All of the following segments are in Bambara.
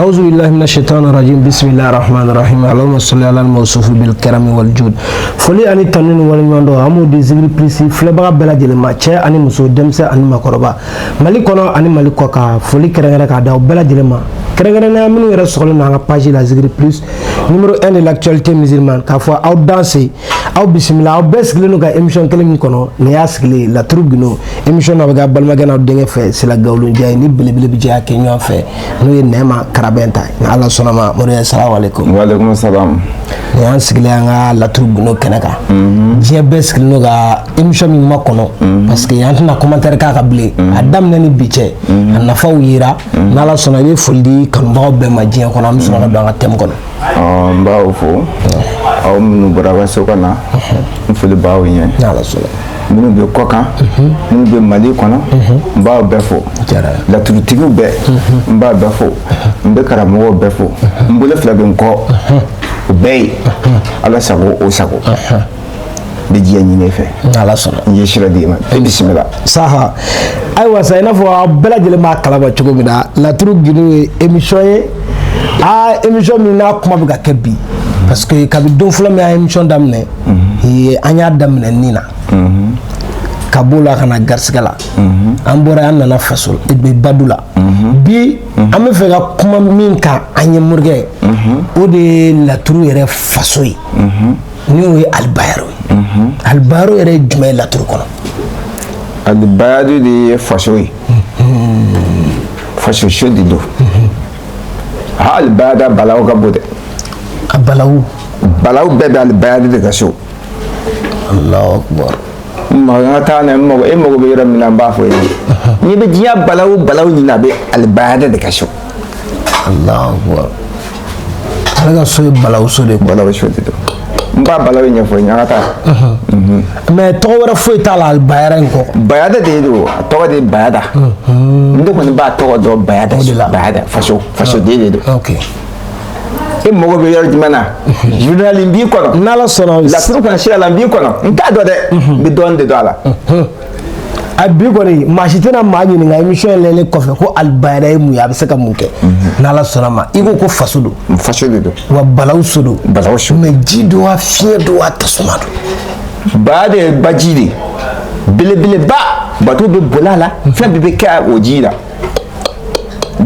أعوذ بالله من الشيطان الرجيم بسم الله الرحمن الرحيم اللهم صل على الموصوف بالكرم والجود. Foli ani tanu ni waleɲuman dɔn, an b'o di Zikiri Plus filɛbaga bɛɛ lajɛlen ma, cɛ ani muso, denmisɛn ani makɔrɔba, Mali kɔnɔ ani Mali kɔ kan. Foli kɛrɛnkɛrɛn k'a da aw bɛɛ lajɛlen ma, kɛrɛnkɛrɛnnenya minnu yɛrɛ sɔgɔlen don an ka page la, Zikiri Plus, numéro 1 de l'actualité musulmane, k'a fɔ aw danse, aw bisimila. Aw bɛɛ sigilen don ka émission kelen min kɔnɔ, nin y'a sigilen Laturu Gundo émission na, bɛ kɛ balimakɛ n'aw denkɛ fɛ, Sila Gawulunjɛ ni belebele bɛ jɛ kɛ ɲɔgɔn fɛ, n'o ye Nɛma Karabɛn ta ye. Ni Ala sɔnna ma, Moriya, salamu aleykum. Waaleykum salam. Nin y'an sigilen an ka Laturu Gundo kɛnɛ kan. Diɲɛ bɛɛ sigilen don ka émission min ma kɔnɔ, parce que an tɛna commentaire k'a kan bilen. A daminɛ ni bi cɛ, a nafaw yira. N'Ala sɔnna, i bɛ foli di kanubagaw bɛɛ ma diɲɛ kɔnɔ, an bɛ sɔrɔ ka don an ka thème kɔnɔ. N b'aw fo, aw minnu bɔra ka so ka na, n foli b'aw ɲɛ. N'Ala sɔnna. Minnu bɛ kɔkan, minnu bɛ Mali kɔnɔ, n b'aw bɛɛ fo. Diyara. Laturutigiw bɛɛ, n b'a bɛɛ fo. N bɛ karamɔgɔw bɛɛ fo. N bolo fila bɛ n kɔ, o bɛɛ ye Ala sago, o sago n bɛ diɲɛ ɲini e fɛ. N'Ala sɔnna. N ye sira d'i ma, e bisimila. Saha, ayiwa sa, i n'a fɔ aw bɛɛ lajɛlen b'a kalama cogo min na, Laturu Gundo ye émission ye, aa, émission min n'a kuma bɛ ka kɛ bi, parce que kabi don fɔlɔ min an ye émission daminɛ, an y'a daminɛ nin na, ka b'o la ka na garisigɛ la, an bɔra, an nana faso badu la. Bi an bɛ fɛ ka kuma min kan, an ye morikɛ, o de ye laturu yɛrɛ faso ye, n'o ye alibayaro ye. Alibayaro yɛrɛ ye jumɛn ye laturu kɔnɔ? Alibayadu de ye faso ye, faso so de don. Ha, alibayada balawu ka bon dɛ. A balawu. Balawu bɛɛ bɛ alibayadu de ka so. Allahu akbar. N ka taa na, n mago, e mago bɛ yɔrɔ min na, n b'a fɔ e ye. N'i bɛ diɲɛ balawu balawu ɲini, a bɛ alibayada de ka so. Allahu akbar, ale ka so ye balawu so de ye. Balawu so de don. N b'a balawu ɲɛfɔ n ye, an ka taa. Mais tɔgɔ wɛrɛ foyi t'a la alibayara in kɔ? Bayada de don, a tɔgɔ de ye Bayada. Ne kɔni b'a tɔgɔ dɔn Bayada. O de la. Bayada faso, fasoden de don. E mago bɛ yɔrɔ jumɛn na? Journal n b'i kɔnɔ. N'Ala sɔnna. Laturu kɔni sira la, n b'i kɔnɔ. N t'a dɔn dɛ, n bɛ dɔɔnin de dɔn a la. A bi kɔni, maa si tɛna maa ɲininka émission in lajɛlen kɔfɛ ko alibayara ye mun ye, a bɛ se ka mun kɛ. N'Ala sɔnna ma, i ko ko faso don. Faso de don. Wa balawu so don. Balawu so. Mais ji don wa, fiɲɛ don wa, tasuma don? Bayada ye baji de belebeleba, bateau bɛ boli a la, fɛn bɛɛ bɛ kɛ o ji la.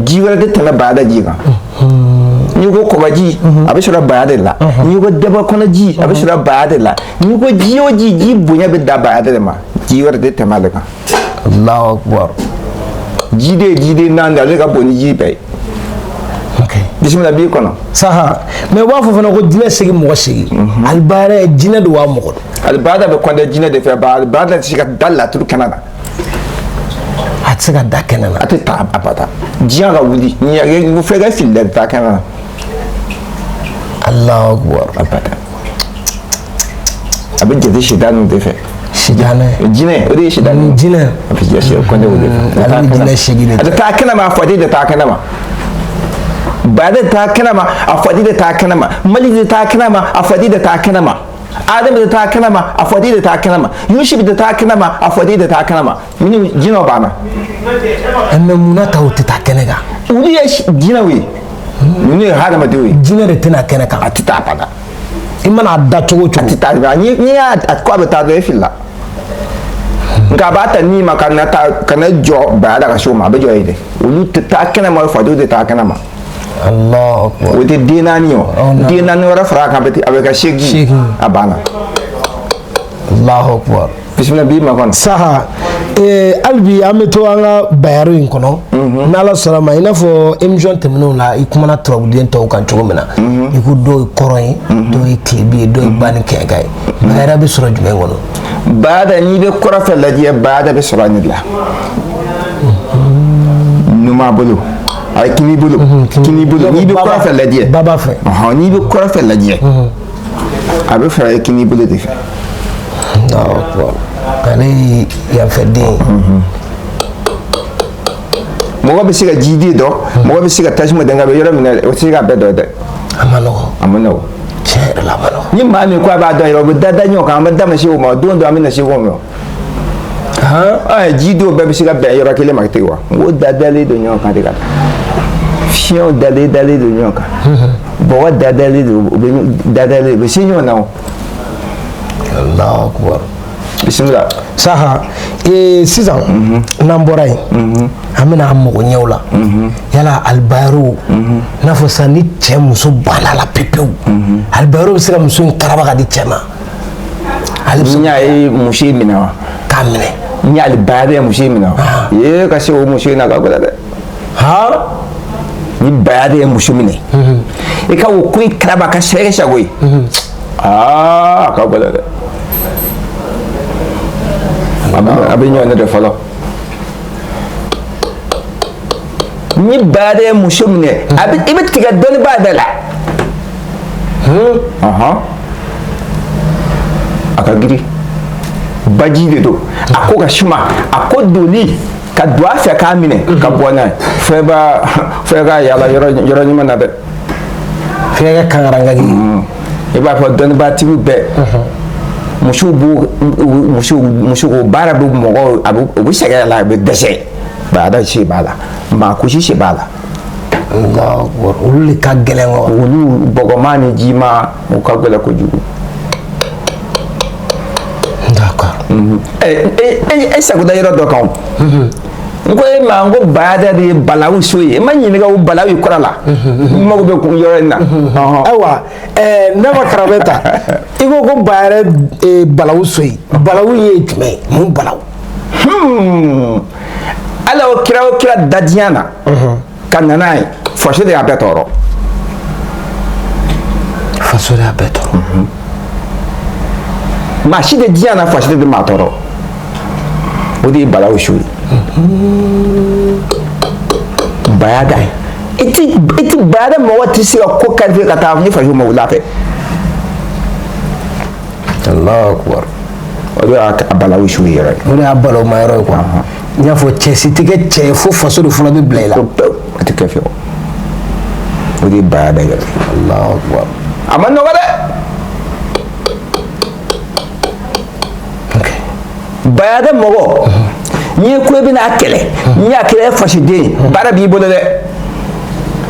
Ji wɛrɛ tɛ tɛmɛ Bayada ji kan. N'i ko kɔgɔji, a bɛ sɔrɔ Bayada de la. N'i ko dɛbɔ kɔnɔ ji, a bɛ sɔrɔ Bayada de la. N'i ko ji o ji, ji bonya bɛ da Bayada de ma, ji wɛrɛ tɛ tɛmɛ ale kan. Allahu akbar. Ji de ye jiden naani de, ale ka bon ni ji bɛɛ ye. Bisimila, b'i kɔnɔ. Saha, mais u b'a fɔ fana ko jinɛ segin, mɔgɔ segin. Alibayara ye jinɛ don wa, mɔgɔ don? Alibada bɛ kɔndɛ jinɛ de fɛ. Ba alibada tɛ se ka da laturu kɛnɛ na. A tɛ se ka da kɛnɛ na? A tɛ taa abada. Diɲɛ ka wuli ni fɛn ka fili dɛ, taa kɛnɛ na. Allahu akbar. Abada, a bɛ jate sitaniw de fɛ. Sitanɛ. Jinɛ, o de ye sitani. Jinɛ. A bɛ jate kɔndɛ o de fɛ. Ale bɛ jinɛ segin de. A tɛ taa kɛnɛ ma, a fɔti tɛ taa kɛnɛ ma. Bayada tɛ taa kɛnɛ ma, a fɔti tɛ taa kɛnɛ ma. Mali tɛ taa kɛnɛ ma, a fɔti tɛ taa kɛnɛ ma. Adama tɛ taa kɛnɛ ma, a fɔti tɛ taa kɛnɛ ma. Yusuf tɛ taa kɛnɛ ma, a fɔti tɛ taa kɛnɛ ma. Minnu jinɛw banna. Mais munna ta o tɛ taa kɛnɛ kan? Olu ye jinɛw ye, ninnu ye hadamadenw ye. Jinɛ de tɛna kɛnɛ kan? A tɛ taa abada. I mana a da cogo o A cogo. tɛ taa. N'i y'a a ko a bɛ taa dɔrɔn, e filila. Nka a b'a ta ni ma ka na taa ka na jɔ Bayada ka so ma, a bɛ jɔ yen dɛ. Olu tɛ taa kɛnɛ ma, fadenw tɛ taa kɛnɛ ma. Allahu akbar. O tɛ den naani ye o. Na. Den naani wɛrɛ fara a kan, a bɛ kɛ 8. 8. A banna. Allahu akbar. Bisimila, b'i ma kɔnɔ. Saha, hali bi an bɛ to an ka bayaro in kɔnɔ. N'Ala sɔnna ma, i n'a fɔ émission tɛmɛnenw la, i kumana turabuden tɔw kan cogo min na, i ko dɔw ye kɔrɔn ye, dɔw ye tilebi ye, dɔw ye ba ni kɛɲɛka ye. Bayara bɛ sɔrɔ jumɛn kɔnɔ? Bayada, n'i bɛ kɔrɔfɛ lajɛ, bayada bɛ sɔrɔ a de la. Numan bolo, a ye kini bolo, kini bolo, n'i bɛ kɔrɔfɛ lajɛ. Baba fɛ. Ɔhɔn, n'i bɛ kɔrɔfɛ lajɛ, a bɛ fara kini bolo de fɛ. Allahu akbar, ale ye yanfɛ den ye. Mɔgɔ bɛ se ka jiden dɔn, mɔgɔ bɛ se ka tasuma dɔn, nka a bɛ yɔrɔ min na, o tɛ se k'a bɛɛ dɔn dɛ. A ma nɔgɔ. A ma nɔgɔ. Tiɲɛ yɛrɛ la, a ma nɔgɔ. Ni maa min ko a b'a dɔn yɛrɛ, o bɛ da da ɲɔgɔn kan, an bɛ da ma se o ma. Don dɔ an bɛ na se o ma. Han. Ji dɔw bɛɛ bɛ se ka bɛn yɔrɔ kelen ma ten wa? N ko da dalen don ɲɔgɔn kan de ka taa. Fiɲɛw dalen dalen don ɲɔgɔn kan, bɔgɔ dadalen don, u bɛ dadalen, u bɛ se ɲɔgɔn na o. Allahu akbar. Bisimila. Saha, sisan n'an bɔra yen, an bɛna an mago ɲɛw la. Yala alibayaro, n'a fɔ sisan ni cɛ muso banna la pepewu, alibayaro bɛ se ka muso in karaba ka di cɛ ma? Ale bɛ se N y'a ye muso in minɛ wa? K'a minɛ. N y'ale bayaro ye muso in minɛ wa? Ee, ka se o muso in na ka gɛlɛn dɛ. Ni bayaro ye muso minɛ, i ka o ko in karaba ka sɛ kɛ sago ye, aa, a ka gɛlɛn dɛ. A bɛ ɲɔgɔn de fɔlɔ. Ni bayaro ye muso minɛ, a bɛ i bɛ tigɛ dɔnnibaa bɛɛ la. Ɔhɔn, a ka girin, baji de don, a ko ka suma, a ko doli ka don a fɛ k'a minɛ ka bɔ n'a ye, fo i b'a fo i ka yaala yɔrɔ yɔrɔ ɲuman na dɛ. F'i ka kɛ kangarangagi. I b'a fɔ dɔnnibaatigiw bɛɛ, musow b'u musow muso ko baara bɛ mɔgɔw, a bɛ u bɛ sɛgɛn a la, a bɛ dɛsɛ. Baara se b'a la, maa kusi se b'a la. Allahu akbar, olu de ka gɛlɛn wa? Olu bɔgɔma ni jima, o ka gɛlɛn kojugu. D'accord. E e e sago da yɔrɔ dɔ kan o. N ko e ma, n ko bayada de ye balawu so ye. E ma ɲininka o balawu ye kɔrɔ la, n mago bɛ kun yɔrɔ in na. Ayiwa, ne ma karabɛ ta, i ko ko ba yɛrɛ balawu so ye, balawu ye jumɛn ye? Mun balawu? Ala o kira, o kira da diɲɛ na ka na n'a ye, faso de y'a bɛɛ tɔɔrɔ. Faso de y'a bɛɛ tɔɔrɔ. Maa si tɛ diɲɛ na, faso de bɛ maa tɔɔrɔ. O de ye balawu so ye. Bayada i ti bayada, mɔgɔ tɛ se ka ko qualifié ka taa ni faso ma wuli a fɛ. Allahu akbar. O de y'a balawu so yɛrɛ ye. O de y'a balawu ma yɔrɔ ye quoi. N y'a fɔ, cɛ si tɛ kɛ cɛ ye fo faso de fɔlɔ bɛ bila i la. Pewu, a tɛ kɛ fiyewu. O de ye bayada yɛrɛ ye. Allahu akbar. A ma nɔgɔ dɛ. Ok. Bayada mɔgɔ, n'i ye ko i bɛna a kɛlɛ, n'i y'a kɛlɛ fasoden ye, baara b'i bolo dɛ.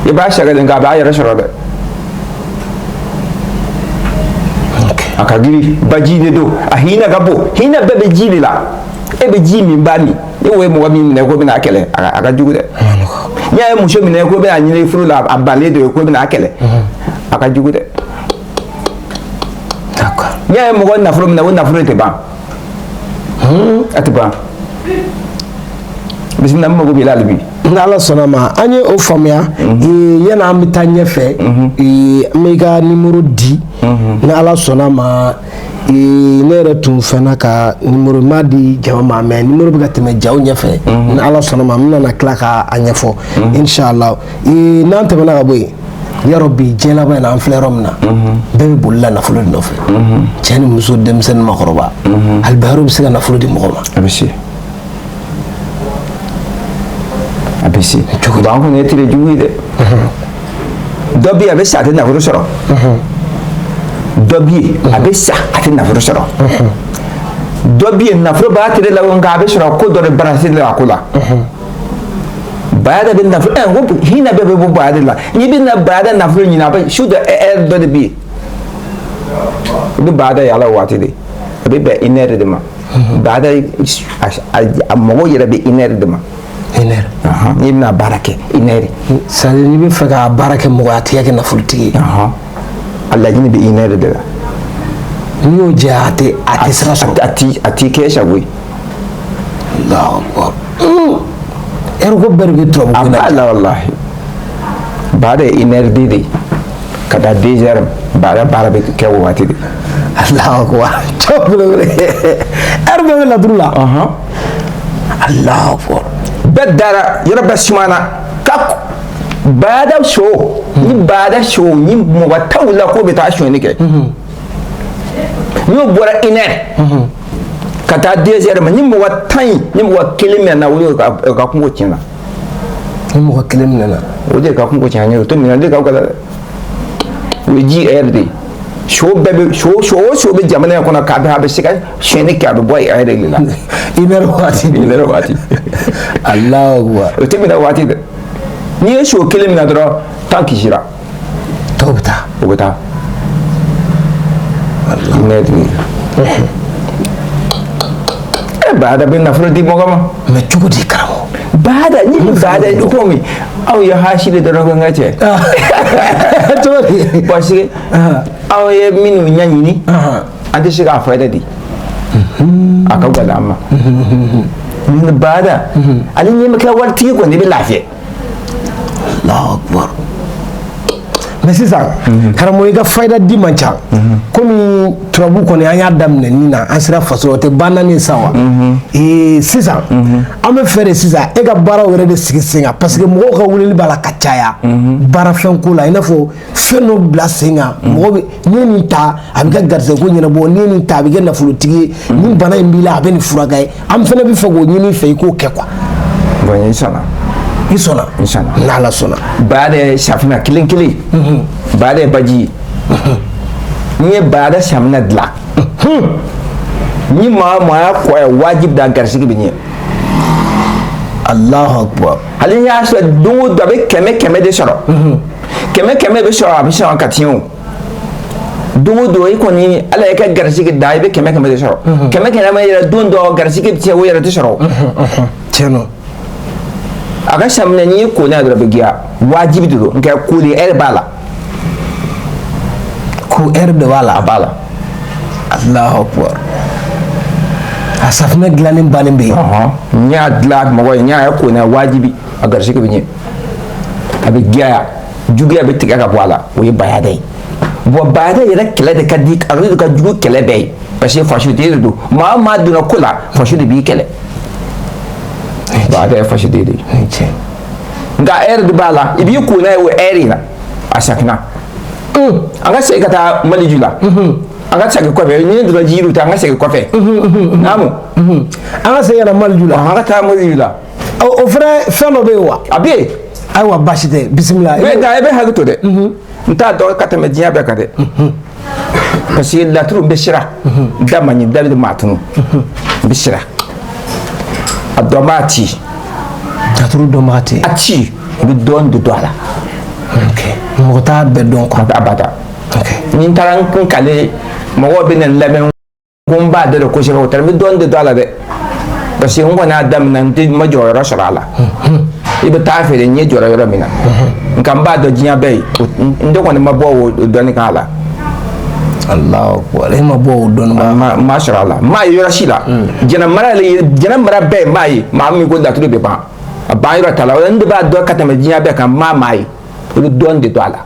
I b'a sɛgɛn nka a b'a yɛrɛ sɔrɔ dɛ. Ok. A ka girin, baji de don, a hinɛ ka bon, hinɛ bɛɛ bɛ ji de la. E bɛ ji min, ba min, e wo ye mɔgɔ min minɛ ko bɛna a kɛlɛ, a ka jugu dɛ. N'i y'a ye muso minɛ ko bɛna ɲini furu la, a bannen don ko bɛna a kɛlɛ, a ka jugu dɛ. D'accord. N'i y'a ye mɔgɔ nafolo minɛ, o nafolo tɛ ban, a tɛ ban. Bisimila, n mago b'i la hali bi. N'Ala sɔnna ma, an ye o faamuya. Yanni an bɛ taa ɲɛfɛ, an bɛ i ka nimoro di. Ni Ala sɔnna ma, ne yɛrɛ tun fɛnna ka nimoro ma di jama ma, mais nimoro bɛ ka tɛmɛ jaw ɲɛfɛ. Ni Ala sɔnna ma, an bɛna na tila ka a ɲɛfɔ inshallah. N'an tɛmɛna ka bɔ yen, yarɔ bi diɲɛ laban in na, an filɛ yɔrɔ min na, bɛɛ bɛ boli la nafolo de nɔfɛ, cɛ ni muso, denmisɛnnin, makɔrɔba. Alibayaro bɛ se ka nafolo di mɔgɔ ma? A bɛ se, a bɛ se. Cogo an kɔni ye tile jugu ye dɛ. Dɔ bɛ yen, a bɛ sa, a tɛ nafolo sɔrɔ. Dɔ bɛ yen, a bɛ sa, a tɛ nafolo sɔrɔ. Dɔ bɛ yen, nafolo b'a tile la, nka a bɛ sɔrɔ ko dɔ de balansi la a ko la. Bayada bɛ nafolo ɛ, ko hinɛ bɛɛ bɛ bɔ bayada la. N'i bɛna bayada nafolo ɲini, a bɛ su dɔ, ɛri dɔ de bɛ yen, i bɛ bayada yaala o waati de, a bɛ bɛn une heure de ma. Bayada a mɔgɔw yɛrɛ bɛ une heure de ma. Une heure? N'i bɛna baara kɛ, une heure. C'est à dire n'i bɛ fɛ ka baara kɛ mɔgɔ, a tɛ kɛ nafolotigi ye. A laɲini bɛ une heure de la. N'i y'o jɛ, a tɛ sira sɔrɔ. A ti kɛ sago ye. Allahu akbar. Ɛri ko bɛɛ de bɛ turabu A ko in na. b'a la walahi. Baara ye une heure de ye ka taa 2 heures, baara baara bɛ kɛ o waati de. Allahu akbar, cɛw belebele, ɛri bɛɛ bɛ laturu la. Allahu akbar. Bɛɛ dara, yɔrɔ bɛɛ sumana ka bayada so. Ni bayada so ni mɔgɔ t'aw la k'o bɛ taa sonyɛni kɛ, n'o bɔra une heure ka taa 2 heures ma, ni mɔgɔ 10 in, ni mɔgɔ kelen minɛna, o de ka kungo tiɲɛna. Ni mɔgɔ kelen minɛna. O de ka kungo tiɲɛna, o tɛ minɛ de ka gɛlɛn dɛ. O ye ji heure de ye. So bɛɛ bɛ so, so o so bɛ jamana in kɔnɔ k'a bɛ a bɛ se ka sonyɛni kɛ, a bɛ bɔ heure de la. Une heure waati. Une heure waati. Allahu akbar. O tɛ minɛ waati dɛ. N'i ye so kelen minɛ dɔrɔn, 10 kisira. Tɔw bɛ taa. O bɛ taa. Ne tigi e baada bɛ nafolo di mɔgɔ ma. Mais cogo di, karamɔgɔ? Baada ni baada komi aw ye hasi de dɔrɔn ko n ka cɛ. Cogo di? Parce que aw ye minnu ɲɛɲini, an tɛ se k'a fɔ yɛrɛ de, a ka gɛlɛn an ma. Ni baada ale n'i ma kɛ waritigi kɔni, i bɛ lafiya. Allahu akbar. Mais sisan, karamɔgɔ, i ka fayida di man ca. Komi turabu kɔni, an y'a daminɛ nin na, an sera faso la, o tɛ ban naani ye sa wa? Sisan an bɛ fɛ de sisan e ka baaraw yɛrɛ de sigi sen kan, parce que mɔgɔw ka weleli b'a la ka caya baarafɛn ko la, i n'a fɔ fɛn dɔ bila sen kan. Mɔgɔ bɛ n'i ye nin ta, a bɛ kɛ garisɛgɛ ko ɲɛnabɔ, n'i ye nin ta, a bɛ kɛ nafolotigi ye, nin bana in b'i la, a bɛ nin furakɛ. An fana bɛ fɛ k'o ɲini i fɛ, i k'o kɛ quoi. Bon, i sɔnna. I sɔnna? I sɔnna. N'Ala sɔnna. Baada ye safinɛ kelen kelen, baada ye baji ye. N'i ye baada safinɛ dilan, ni maa o maa y'a kɔ ye, wajibi da garisɛgɛ bɛ ɲɛ. Allahu akbar. Hali n'i y'a sɔrɔ don o don a bɛ kɛmɛ kɛmɛ de sɔrɔ, kɛmɛ kɛmɛ bɛ sɔrɔ, a bɛ sɔrɔ ka tiɲɛ o. Don o don i kɔni, Ala y'i ka garisɛgɛ da, i bɛ kɛmɛ kɛmɛ de sɔrɔ. Kɛmɛ kɛmɛ yɛrɛ, don dɔ garisɛgɛ bɛ tiɲɛ, o yɛrɛ tɛ sɔrɔ. Tiɲɛ don. A ka saminɛ, n'i ye ko n'a ye dɔrɔn, a bɛ giya, wajibi de don. Nka ko de ɛri b'a la. Ko ɛri de b'a la? A b'a la. Allahu akbar. A safunɛ dilannen bannen bɛ yen? N y'a dilan mɔgɔ ye, n y'a ye ko n'a wajibi, a garisɛgɛ bɛ ɲɛ, a bɛ giya, juguya bɛ tigɛ ka bɔ a la. O ye bayada ye. Bon, bayada yɛrɛ kɛlɛ de ka di, ale de ka jugu kɛlɛ bɛɛ ye, parce que fasoden de don. Maa o maa donna ko la, faso de b'i kɛlɛ. Bayada ye fasoden de ye. Tiɲɛ. Nka ɛri de b'a la, i b'i ko n'a ye o ɛri in na, a safinɛ. An ka segin ka taa Maliju la, an ka segin kɔfɛ. Ni ne donna jiriw ta, an ka segin kɔfɛ naamu. An ka segin ka na Maliju la. An ka taa Maliju la. O fɛnɛ, fɛn dɔ bɛ yen wa? A bɛ yen. Ayiwa, baasi tɛ, bisimila. Mɛ nka i bɛ hakili to dɛ, n t'a dɔn ka tɛmɛ diɲɛ bɛɛ kan dɛ, parce que laturu bɛ siran da ma ɲi, da bɛ maa tunu, n bɛ siran a dɔn b'a ci. Laturu dɔnbaga tɛ? A ci, i bɛ dɔɔnin de don a la. Ok, mɔgɔ t'a bɛɛ dɔn quoi. A bada. Ok. Ni n taara n kun kale, mɔgɔw bɛ na n lamɛn ko n b'a dɔn de kosɛbɛ, o tɛ, n bɛ dɔɔnin de don a la dɛ, parce que n kɔni y'a daminɛ, n tɛ n ma jɔyɔrɔ sɔrɔ a la. I bɛ taa feere, n ye jɔyɔrɔ yɔrɔ min na, nka n b'a dɔn diɲɛ bɛɛ ye, n tɛ kɔni ma bɔ o dɔnni kan a la. Allahu akbar, e ma bɔ o dɔnni ba? N ma sɔrɔ a la, n m'a ye yɔrɔ si la. Jɛnɛ mara yɛrɛ, jɛnɛ mara bɛɛ n b'a ye maa min ko laturu bɛ ban, a ban yɔrɔ t'a la. O n de b'a dɔn ka tɛmɛ diɲɛ bɛɛ kan. N m'a ye, i bɛ dɔɔnin de don a la,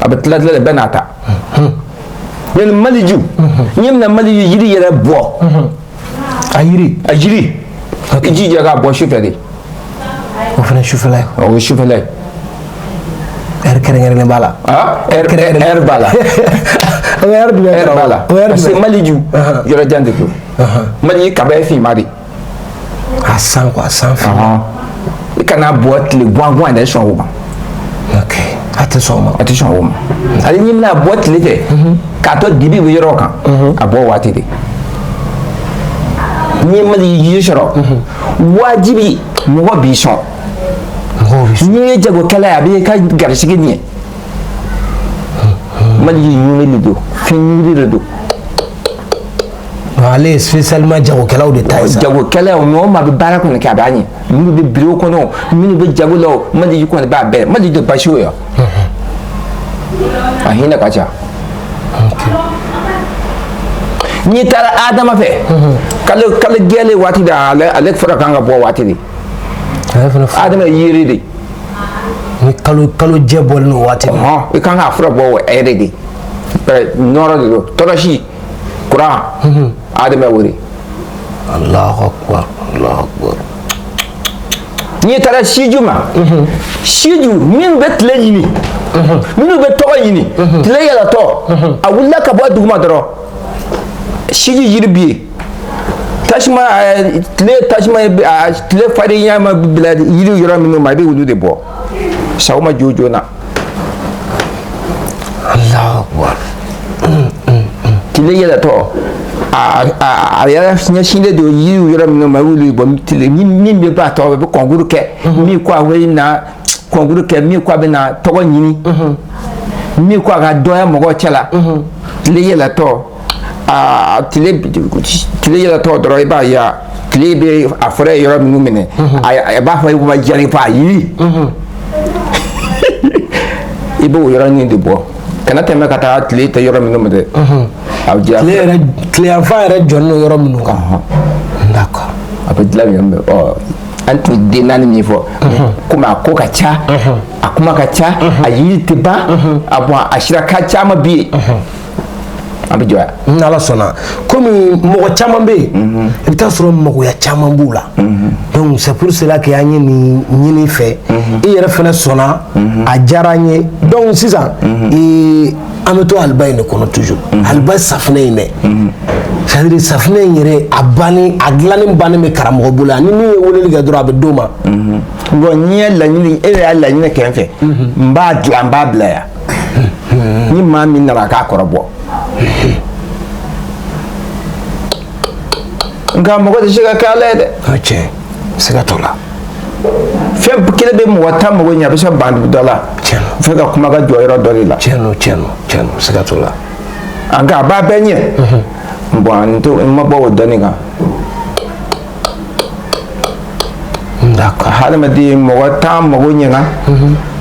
a bɛ tila tila de bɛɛ n'a ta. Yanni Maliju, n ye mina Maliju yiri yɛrɛ bɔ. A yiri? A yiri, i jija k'a bɔ sufɛ de. O fana sufɛla ye? O ye sufɛla ye. Ɛri kɛrɛnkɛrɛnnen b'a la? Ah, ɛri b'a la. O ye ɛri jumɛn? Ɛri b'a la. O ye ɛri parce que jumɛn? Maliju, yɔrɔ jan de don. Maliju kaba ye finman de. A san quoi, a san finman. I kana bɔ tile guwan guwan yɛrɛ, sɔn o ma. Ok, a tɛ sɔn o ma. A tɛ sɔn o ma. Hali n'i bɛna bɔ tile fɛ k'a to dibi bɛ yɔrɔ kan, a bɔ waati de. N'i ye Mali yiri sɔrɔ, wajibi mɔgɔ b'i sɔn. Mɔgɔw bɛ sɔn. N'i ye jagokɛla ye, a b'i ka garisɛgɛ ɲɛ. Mali yiri de don, fɛn yiri de don. Ale ye spécialement jagokɛlaw de ta ye sa. Jagokɛlaw, mɔgɔ o maa bɛ baara kɔni kɛ, a b'a ɲɛ. Minnu bɛ biro kɔnɔ, minnu bɛ jago la, o Mali yiri kɔni b'a bɛɛ. Mali de basi o ye, a hinɛ ka ca. N'i taara Adama fɛ, kalo kalo jɛlen waati de, ale fɔra kan ka bɔ waati de. Ale fana Adama ye yiri de. Ni kalo kalo jɛ bɔlen don waati min. Ɔhɔn, i kan k'a fura bɔ o ɛrɛ de, nɔrɔ de don, tɔrɔsi kuran, Adama ye o de. Allahu akbar, Allahu akbar. N'i taara siju ma, siju minnu bɛ tile ɲini, minnu bɛ tɔgɔ ɲini, tile yɛlɛtɔ, a wulila ka bɔ duguma dɔrɔn, siju yiri bi yen, tasuma tile tasuma ye tile farinya ma bila yiri yɔrɔ minnu ma, i bɛ olu de bɔ sɔgɔma jo joona. Allahu akbar. Tile yɛlɛtɔ. A yɛrɛ ɲɛsinnen don yiriw yɔrɔ minnu ma, olu bɔ min bɛ ba tɔgɔ bɛ concours kɛ, min ko a bɛ na concours kɛ, min ko a bɛ na tɔgɔ ɲini, min ko a ka dɔnya mɔgɔw cɛ la. Tile yɛlɛtɔ, a tile yɛlɛtɔ dɔrɔn, i b'a ye tile bɛ a fɔra yɔrɔ minnu minɛ, a b'a fɔ i b'a jari fɔ a yiri, i b'o yɔrɔnin de bɔ, kana tɛmɛ ka taa tile tɛ yɔrɔ minnu ma dɛ. A bɛ tile yɛrɛ, tileyanfan yɛrɛ jɔlen don yɔrɔ minnu kan. D'accord. A bɛ dilan yen. Ɔ, an tun den naani min fɔ, komi a ko ka ca, a kuma ka ca, a yiri tɛ ban, a bɔn a sira ka caman bi yen, an bɛ jɔ yan. N'Ala sɔnna, komi mɔgɔ caman bɛ yen, i bɛ taa sɔrɔ magoya caman b'u la, donc c'est pour cela que an ye nin ɲini fɛ, i yɛrɛ fana sɔnna, a diyara an ye. Donc sisan an bɛ to aliba in de kɔnɔ toujours, aliba safunɛ in dɛ, c'est à dire safunɛ in yɛrɛ, a bannen, a dilannen bannen bɛ karamɔgɔ bolo yan, ni min ye weleli kɛ dɔrɔn, a bɛ d'o ma. Bon, n'i ye laɲini, e yɛrɛ y'a laɲini kɛ n fɛ, n b'a dilan, n b'a bila yan, ni maa min nana a k'a kɔrɔ bɔ. Nka mɔgɔ tɛ se ka kɛ Ala ye dɛ. O tiɲɛ, siga t'o la. Fɛn kelen bɛ mɔgɔ tan mɔgɔ ɲɛ, a bɛ se ban dɔ la. Tiɲɛ don. Fɛn ka kuma ka jɔ yɔrɔ dɔ de la. Tiɲɛ don, tiɲɛ don, tiɲɛ don, siga t'o la. Nka a b'a bɛɛ ɲɛ. Bon, n t'o, n ma bɔ o dɔnni kan. D'accord. Hadamaden, mɔgɔ 10 mago ɲɛna,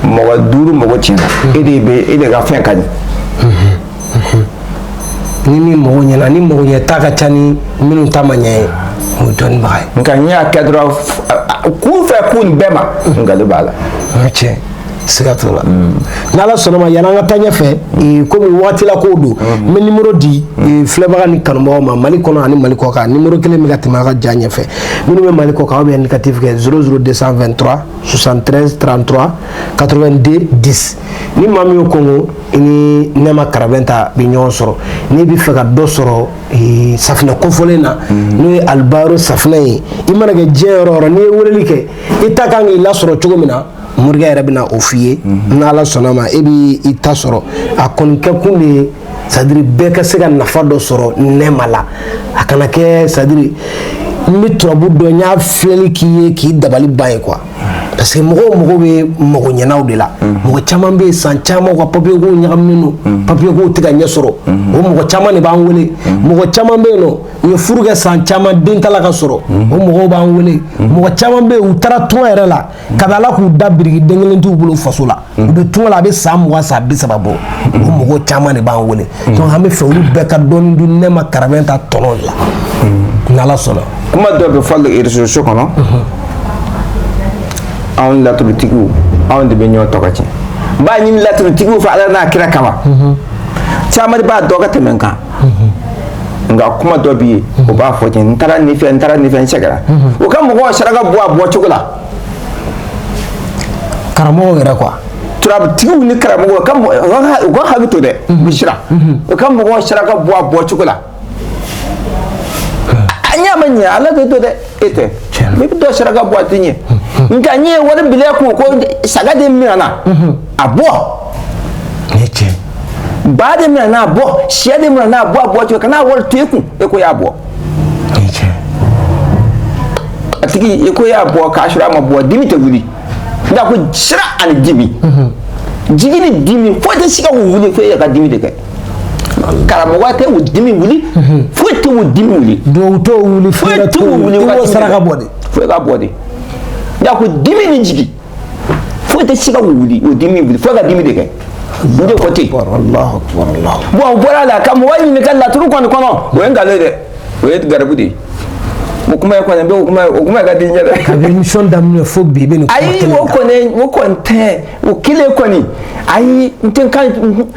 mɔgɔ 5 mago tiɲɛna, e de bɛ, e de ka fɛn ka ɲi. Ni min mago ɲɛna, ni mago ɲɛ ta ka ca ni minnu ta ma ɲɛ ye, o ye dɔnnibaga ye. Nka n'i y'a kɛ dɔrɔn kun fɛ kun nin bɛɛ ma, nkalon b'a la. O ye tiɲɛ, siga t'o la. N'Ala sɔnna ma, yan'an ka taa ɲɛfɛ, komi waati la kow don, n bɛ nimoro di filɛbaga ni kanubagaw ma Mali kɔnɔ ani Mali kɔ kan. Nimoro kelen bɛ ka tɛmɛ a ka ja ɲɛfɛ. Minnu bɛ Mali kɔ kan, aw bɛ indicatif kɛ 00223 73 33 82 10. Ni maa min y'o kɔngɔ, i ni Nɛma Karabɛnta bɛ ɲɔgɔn sɔrɔ. N'i bɛ fɛ ka dɔ sɔrɔ safunɛ kofɔlen na, n'o ye alibaro safunɛ ye, i mana kɛ diɲɛ yɔrɔ o yɔrɔ, n'i ye weleli kɛ, i ta kan k'i lasɔrɔ cogo min na, morikɛ yɛrɛ bɛna o f'i ye. N'Ala sɔnna ma, e b'i ta sɔrɔ. A kɔni kɛ kun de ye, c'est à dire bɛɛ ka se ka nafa dɔ sɔrɔ nɛma la, a kana kɛ, c'est à dire n bɛ turabu dɔn, n y'a filɛli k'i ye k'i dabali ban ye quoi. Parce que mɔgɔw mago bɛ mago ɲɛnaw de la. Mɔgɔ caman bɛ yen, san caman, u ka papiye kow ɲagaminen don, papiye kow tɛ ka ɲɛ sɔrɔ, o mɔgɔ caman de b'an wele. Mɔgɔ caman bɛ yen nɔ, u ye furu kɛ san caman, den t'a la ka sɔrɔ, o mɔgɔw b'an wele. Mɔgɔ caman bɛ yen, u taara tunga yɛrɛ la, kabi Ala k'u da biriki, den kelen t'u bolo faso la, u bɛ tunga la, a bɛ san 20, san 30 bɔ, o mɔgɔ caman de b'an wele. Donc an bɛ fɛ olu bɛɛ ka dɔɔnin dun Nɛma Karabɛnta tɔnɔ de la, n'Ala sɔnna. Kuma dɔ bɛ fɔ réseaux sociaux kɔnɔ, anw laturutigiw, anw de bɛ ɲɔgɔn tɔgɔ tiɲɛ. N b'a ɲini laturutigiw fɛ, Ala n'a kira kama, caman de b'a dɔn ka tɛmɛ n kan. Nka kuma dɔ bɛ yen, o b'a fɔ ten: n taara nin fɛ, n taara nin fɛ, n sɛgɛnna. U ka mɔgɔw saraka bɔ a bɔcogo la. Karamɔgɔw yɛrɛ quoi. Turabutigiw ni karamɔgɔw ka, u ka hakili to dɛ, u bɛ siran. U ka mɔgɔw saraka bɔ a bɔcogo la. A ɲɛ ma ɲɛ, Ala de don dɛ, e tɛ. I bɛ dɔ saraka bɔ, a tɛ ɲɛ. Nka n ye wari bila e kun ko saga de minɛ na, a bɔ. Ni tiɲɛ. Ba de minɛ n'a bɔ, sɛ de minɛ n'a bɔ, a bɔ cogo kana wari to e kun, e ko y'a bɔ. Ni tiɲɛ. A tigi, i ko y'a bɔ k'a sɔrɔ a ma bɔ, dimi tɛ wuli. Nka ko sira ani dimi, jigi ni dimi, foyi tɛ se ka wuli fo e yɛrɛ ka dimi de kɛ. Karamɔgɔ tɛ o dimi wuli, foyi tɛ o dimi wuli. Duwawu t'o wuli, foyi tɛ o wuli. I b'o saraka bɔ de. Foyi ka bɔ de. Nka ko dimi ni jigi, foyi tɛ se ka wuli o dimi wuli, foyi ka dimi de kɛ. N de ko ten. Allahu akbar, Allahu. Bon, o bɔra la ka mɔgɔ ɲininka laturu kɔni kɔnɔ, o ye nkalon ye dɛ, o ye garibu de ye. O kuma ye kɔni, o kuma, o kuma ka di n ye dɛ. Kabi émission daminɛ fo bi, i bɛ nin kuma ayi kelen o kan. Kɔni, o kɔni tɛ o kelen kɔni. Ayi, n tɛ kan,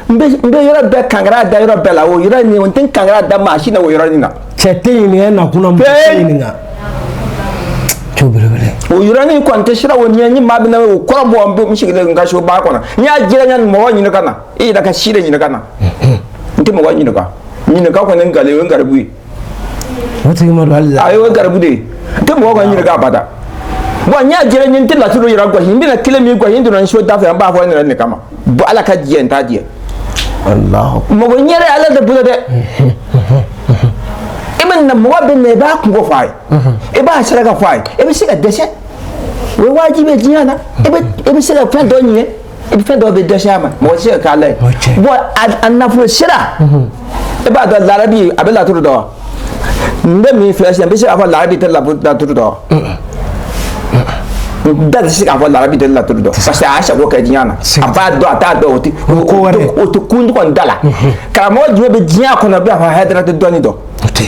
n bɛ yɔrɔ bɛɛ kankara da yɔrɔ bɛɛ la, o yɔrɔ nin, n tɛ kankara da maa si la o yɔrɔnin na. Cɛ tɛ ɲininka, e nakun na, muso tɛ ɲininka. Cɛw belebele. O yɔrɔnin kɔni tɛ sira o ɲɛ ni maa bɛ na o kɔrɔ bɔ, n bɛ n sigilen n ka so ba kɔnɔ. N y'a jira ɲɛ, mɔgɔ ɲininka ka na, e yɛrɛ ka si de ɲininka na. N tɛ mɔgɔ ɲininka. Ɲininka kɔni, nkalon, o ye garibu ye. O tigi ma don hali. Ayi, o ye garibu de ye. N tɛ mɔgɔ ka ɲininka abada. Bon, n y'a jira n tɛ laturu yɛrɛ gosi, n bɛna kelen min gosi, n donna n so da fɛ, n b'a fɔ n yɛrɛ nin kama. Bon, Ala ka jɛ, n t'a jɛ. Allahu. Mɔgɔ ɲɛrɛ Ala de bolo dɛ. mɔgɔ bɛ na i b'a kungo fɔ a ye, i b'a saraka fɔ a ye, i bɛ se ka dɛsɛ, o ye wajibi ye diɲɛ na. I bɛ se ka fɛn dɔ ɲɛ, i bɛ fɛn dɔ bɛ dɛsɛ a ma, mɔgɔ tɛ se ka k'ala ye. Bon, a nafolo sira, i b'a dɔn larabi a bɛ laturu dɔn wa? N bɛ min filɛ sisan, n bɛ se k'a fɔ larabi tɛ laturu dɔn wa? N da tɛ se k'a fɔ larabi tɛ laturu dɔn, parce que a y'a sago kɛ diɲɛ na, a b'a dɔn, a t'a dɔn, o tɛ o tɛ kun kɔni da la. Karamɔgɔ jumɛn bɛ diɲɛ kɔnɔ bɛ a fɔ Hayidara tɛ dɔnni dɔn? O tɛ.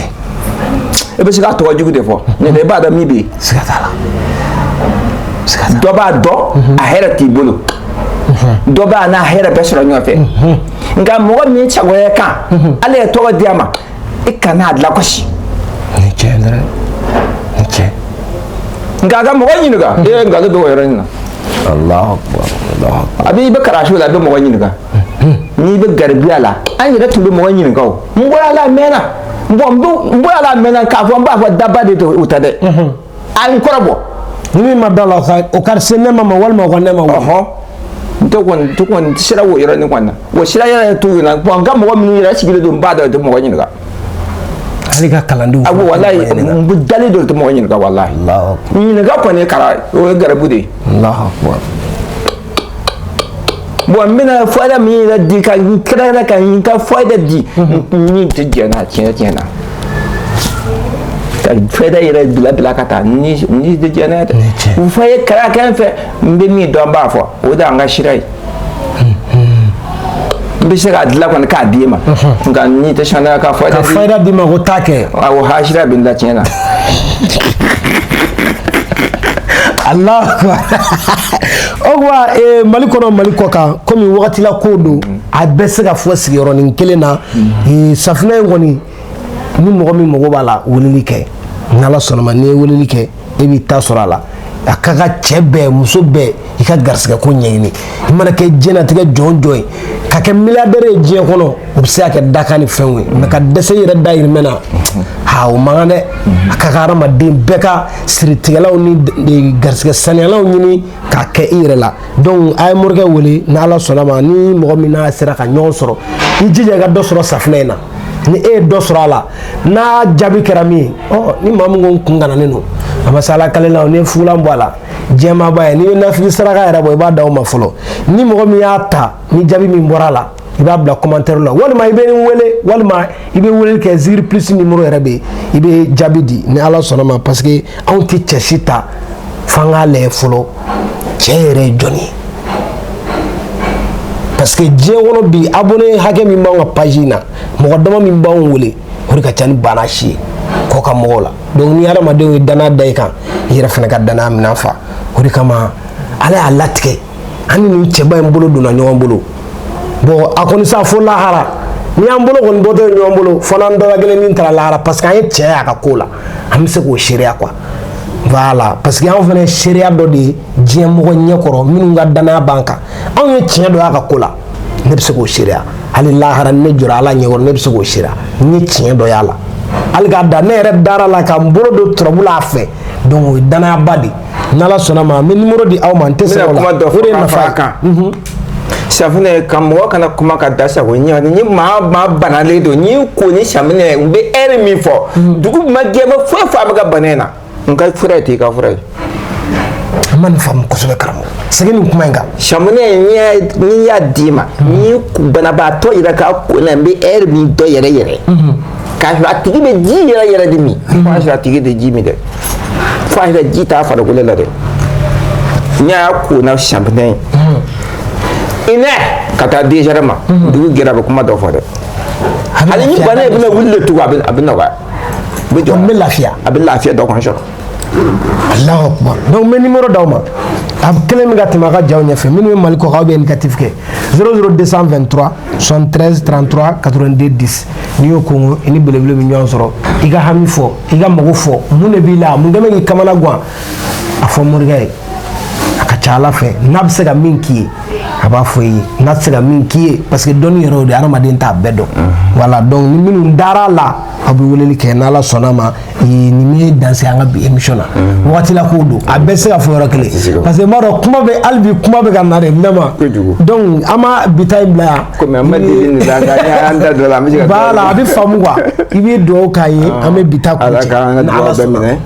I bɛ se k'a tɔgɔ jugu de fɔ, n'o tɛ i b'a dɔn min bɛ yen. Siga t'a la. Dɔ b'a dɔn, a hɛrɛ t'i bolo, dɔ b'a n'a hɛrɛ bɛɛ sɔrɔ ɲɔgɔn fɛ. Nka mɔgɔ min sagoya kan, Ala ye tɔgɔ di a ma, i kana a lagosi. Ni tiɲɛ dɛ, ni tiɲɛ. Nka a ka mɔgɔ ɲininka, e ye nkalon bɛ o yɔrɔ in na. Allahu akbar, Allahu akbar. A bɛ i bɛ kalanso la, a bɛ mɔgɔ ɲininka. N'i bɛ garibuya la, an yɛrɛ tun bɛ mɔgɔ ɲininka o. N bɔra la a mɛnna. Bon, n bɔra la a mɛnna k'a fɔ n b'a fɔ daba de o tɛ dɛ. A ye n kɔrɔbɔ. Ni min ma da la, o ka se ne ma walima o ka ne ma. Ɔhɔn. N tɛ kɔni, tɛ kɔni sira o yɔrɔnin kɔni na. O sira yɛrɛ t'u ɲɛna. Bon, n ka mɔgɔ minnu yɛrɛ sigilen don, n b'a dɔn, o tɛ mɔgɔ ɲininka. Hali ka kalandenw. Awɔ, walayi, n bɛ dalen don, tɛ mɔgɔ ɲininka, walayi. Ɲininka kɔni ye kara, o ye garibu de ye. Allahu akbar. Bon, n bɛna fɔyida min yɛrɛ di ka n kɛrɛnkɛrɛn ka n ka fɔyida di, n tɛ jɛn n'a tiɲɛ tiɲɛ na. Ka fɔyida yɛrɛ bila bila ka taa ni tɛ jɛn n'a ye dɛ. U fɔ ye kara kɛ n fɛ, n bɛ min dɔn n b'a fɔ, o de y'an ka sira ye. N bɛ se k'a dilan kɔni k'a di e ma, nka n'i tɛ sɔn ka fɔyida di. Ka fɔyida d'i ma ko taa kɛ. Awɔ, hasira bɛ n la tiɲɛ na. Allahu akbar. O tuma Mali kɔnɔ, Mali kɔ kan, komi wagati la ko don, a bɛ se ka fɔ sigiyɔrɔnin kelen na. Safinɛ in kɔni, ni mɔgɔ min mago b'a la, weleli kɛ. N'Ala sɔnna ma, n'i ye weleli kɛ, e b'i ta sɔrɔ a la. A ka kan cɛ bɛɛ, muso bɛɛ, i ka garisigɛ ko ɲɛɲini. I mana kɛ diɲɛlatigɛ jɔn jɔn ye, ka kɛ milliardaire ye diɲɛ kɔnɔ, o bɛ se ka kɛ dakan ni fɛnw ye, mais ka dɛsɛ i yɛrɛ dahirimɛ na, ha, o man kan dɛ. A ka kan hadamaden bɛɛ ka siritigɛlaw ni garisigɛ saniyalaw ɲini k'a kɛ i yɛrɛ la. Donc a ye morikɛ wele, ni Ala sɔnna ma, ni mɔgɔ min n'a sera ka ɲɔgɔn sɔrɔ, i jija i ka dɔ sɔrɔ safinɛ in na. Ni e ye dɔ sɔrɔ a la, n'a jaabi kɛra min ye, ɔ ni maa min ko n kun gananen don, a ma se Ala kale la, ni ye fugulan bɔ a la, jɛmaba ye. N'i bɛ nafili saraka yɛrɛ bɔ, i b'a d'aw ma fɔlɔ. Ni mɔgɔ min y'a ta, ni jaabi min bɔra a la, i b'a bila commentaire la, walima i bɛ n wele, walima i bɛ weleli kɛ Zikiri Plus numéro yɛrɛ bɛ yen, i bɛ jaabi di, ni Ala sɔnna ma. Parce que anw tɛ cɛ si ta f'an k'a lajɛ fɔlɔ, cɛ yɛrɛ ye jɔnni ye. Parce que diɲɛ kɔnɔ bi, abonné hakɛ min b'anw ka page in na, mɔgɔ dama min b'anw wele, o de ka ca ni banna si ye kɔ ka mɔgɔw la. Donc ni hadamadenw ye danaya da i kan, i yɛrɛ fana ka danaya minɛn fa. O de kama Ala y'a latigɛ, an ni nin cɛba in bolo donna ɲɔgɔn bolo. Bon, a kɔni sa fo lahara, ni y'an bolo kɔni bɔtɔ ye ɲɔgɔn bolo, fo n'an dɔ la kelen min taara lahara, parce que an ye cɛ y'a ka ko la, an bɛ se k'o seereya quoi. Voilà, parce que anw fana ye seereya dɔ de ye diɲɛ mɔgɔ ɲɛkɔrɔ, minnu ka danaya b'an kan. Anw ye tiɲɛ dɔ y'a ka ko la, ne bɛ se k'o seereya. Hali lahara, ni ne jɔra Ala ɲɛkɔrɔ, ne bɛ se k'o seereya. N ye tiɲɛ dɔ y'a la, hali k'a da ne yɛrɛ dara la ka n bolo don turabu la a fɛ. Donc o ye danayaba de ye. N'Ala sɔnna ma, n bɛ numéro di aw ma, n tɛ sɛgɛn o la. O de ye nafa ye. Safinɛ ka mɔgɔ kana kuma ka da sago ɲɛ. Ni maa maa banalen don, n'i ko ni safinɛ, u bɛ ɛri min fɔ, dugu ma jɛ, ma foyi fɔ a bɛ ka bana in na. N ka fura ye t'i ka fura ye. An ma nin faamu kosɛbɛ, karamɔgɔ. Segin nin kuma in kan. Safinɛ, n'i y'a d'i ma, ni banabaatɔ yɛrɛ ka ko la, n bɛ ɛri min dɔ yɛrɛ yɛrɛ, k'a sɔrɔ a tigi bɛ ji yɛrɛ yɛrɛ de min. Fo a sɔrɔ a tigi tɛ ji min dɛ, fo a sɔrɔ ji t'a farikolo la dɛ. N'i y'a ko na safinɛ ye, i ka taa 2h ma, dugu jɛra, a bɛ kuma dɔ fɔ dɛ. Hali ni bana in bɛna wuli de tugun, a bɛ nɔgɔya. A bɛ jɔ. A bɛ lafiya. A bɛ lafiya dɔ kɔni sɔrɔ. Allahu akbar. Donc n bɛ numéro d'aw ma, a kelen bɛ ka tɛmɛ a ka jaw ɲɛfɛ. Minnu bɛ Mali kɔ kan, aw bɛ indicatif kɛ 00223 73 33 82 10. N'i y'o kɔngɔ, i ni belebele bɛ ɲɔgɔn sɔrɔ. I ka hami fɔ, i ka mago fɔ, mun de b'i la, mun kɛlen bɛ k'i kamana gan, a fɔ morikɛ ye. A ka ca Ala fɛ, n'a bɛ se ka min k'i ye, a b'a fɔ i ye. N'a tɛ se ka min k'i ye, parce que dɔnni yɛrɛ o de, hadamaden t'a bɛɛ dɔn. Voilà, donc ni minnu dara a la. Aw bɛ weleli kɛ, n'Ala sɔnna ma. Nin bɛ dan sigi an ka bi émission na. Wagati la kow don, a bɛɛ tɛ se ka fɔ yɔrɔ kelen, parce que n b'a dɔn kuma bɛ, hali bi kuma bɛ ka na de vraiment. Kojugu. Donc an ma bi ta in bila yan. Komi an ma deli nin la, nka ni y'an da don a la, an bɛ se ka. Voilà, a bɛ faamu quoi. I bɛ dugawu k'a ye, an bɛ bi ta kuncɛ. Ala k'an ka dugawu bɛɛ minɛ.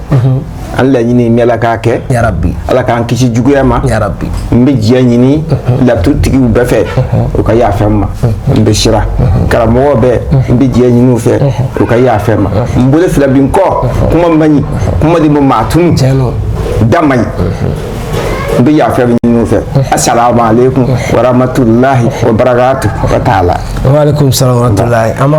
An laɲini min, Ala k'a kɛ. Yarabi. Ala k'an kisi juguya ma. Yarabi. N bɛ diɲɛ ɲini laturu tigiw bɛɛ fɛ, u ka yafa n ma. N bɛ siran karamɔgɔ bɛɛ, n bɛ diɲɛ ɲini u fɛ, u ka yafa n ma. N bolo fila bi n kɔ, kuma man ɲi, kuma de bɛ maa tunu. Tiɲɛ don. Da man ɲi, n bɛ yafa ɲini u fɛ. Asalamu aleykum warahmatulahi wabarakatu wa taala. Waaleykum salaam wa rahmatulahi. An b'a